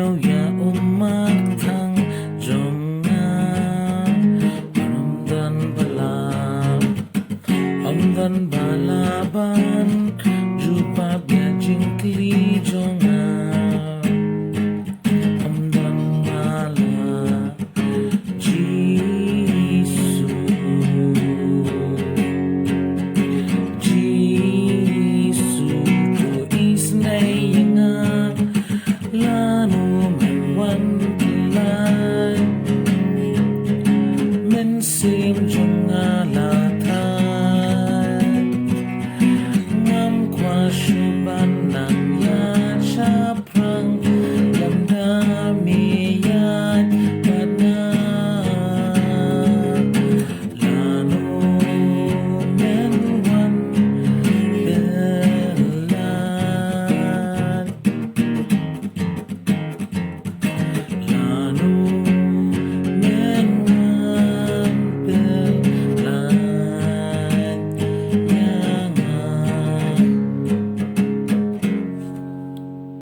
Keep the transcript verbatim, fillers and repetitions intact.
Ïa u maktang jong nga, ym don ba lah, ym don ba lah ban jubab ïa jingkylli jong nga. Ym don ba lah, Jisu. Jisu, to isynei ïa nga, lano men wan pynlait. Mynsiem